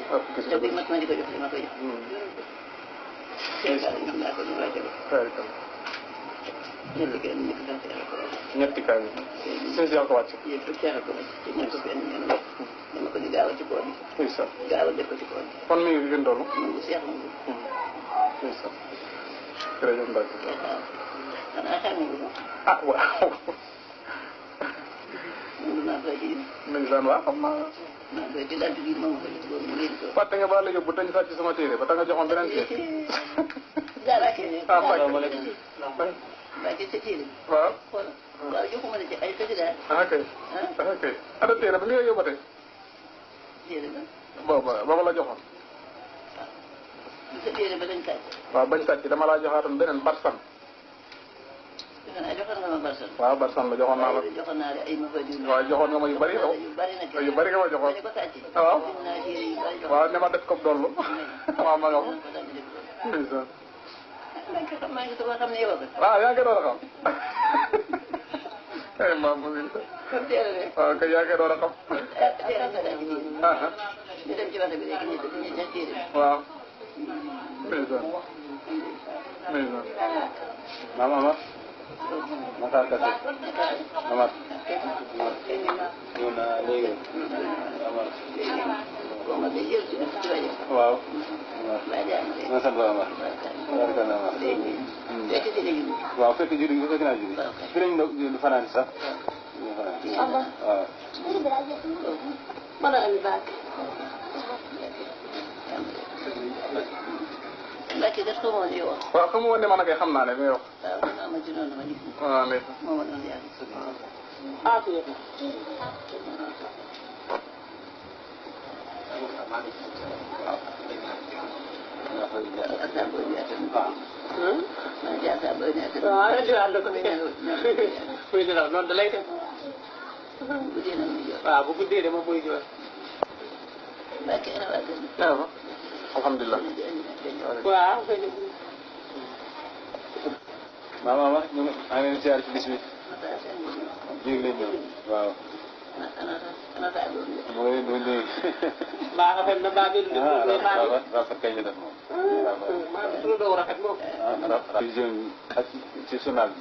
te buñ mat ma di ko jox li ma koy jox. Sénégal ñoom laa ko ñu laa jël. ñetti kër ñetti sant yàlla ko wàcc. ñetti kër suñu si yàlla ko wàcc. yëpp yàlla ko wàcc te ñett benn ñenn dama ko di gaaw a ci koor bi. gaaw a def ko ci koor bi. kon mi ngi gën doon. mu seex mu ngi. jërëjëf Mbacke. waaw xanaa xam nga ko. ah waaw. mën naa koy ji. ndeysaan waaw xam naa. maa koy ci gàtt gi moom ko ci boobu mu ngi ko. fàtte nga ba la yóbbu dañu sàcc sama téere ba tax nga joxoon beneen téere. daanaka ah Mbacke. Mbacke sa téere. waaw. xool waaw joxuma la ci ay sëñ daal. ah kay. ah kay ana téere ba mi ngi yóbbatee. téere ba. booba la joxoon. sa téere ba dañ sàcc. waaw bañ sàcc dama laa joxaatoon beneen barsan. joxoon nga ma barsan. waaw barsan la joxoon naa la. joxoon naa la ay ma fa jiw. waaw joxoon nga ma yu bari. yu bari nag yu bari nga ma joxoon. waaw. waaw ne ma def ko dollu. waaw ma nga ko. ndeysaan. maa ngi soog a xam ne yow a ko. waaw yaa ngi doon a xam. ay maam mu ngi. waaw kay yaa ngi doon a xam. ñu dem ci waxtaan bi léegi ñu des téere. waaw. ndeysaan. ndeysaan. maam Amar. Matar Kase. Amar. ñëw na léegi. Amar. waaw. ma sant waa Amar. waaw fekk julli fekk naa julli. fi lañ fanaan sax. waaw. Mbacke def ko woon yow. waaw xam nga woon ne man kay xam naa ne li may wax. waaw ma ci noonu ma gis. waaw ndey. moo ma doon yàgg. waaw bu guddee dama koy jooy. alhamdulilah. waaw. maama ma ñu ngi leen ziar ci bis bi. dégg nañ ñoom waaw. mu ngi leen di nuyu. mbaa rafet na mbaa benn rafet kañ la def moom. maa ngi suñu doog rafet moom. ak ci journal bi.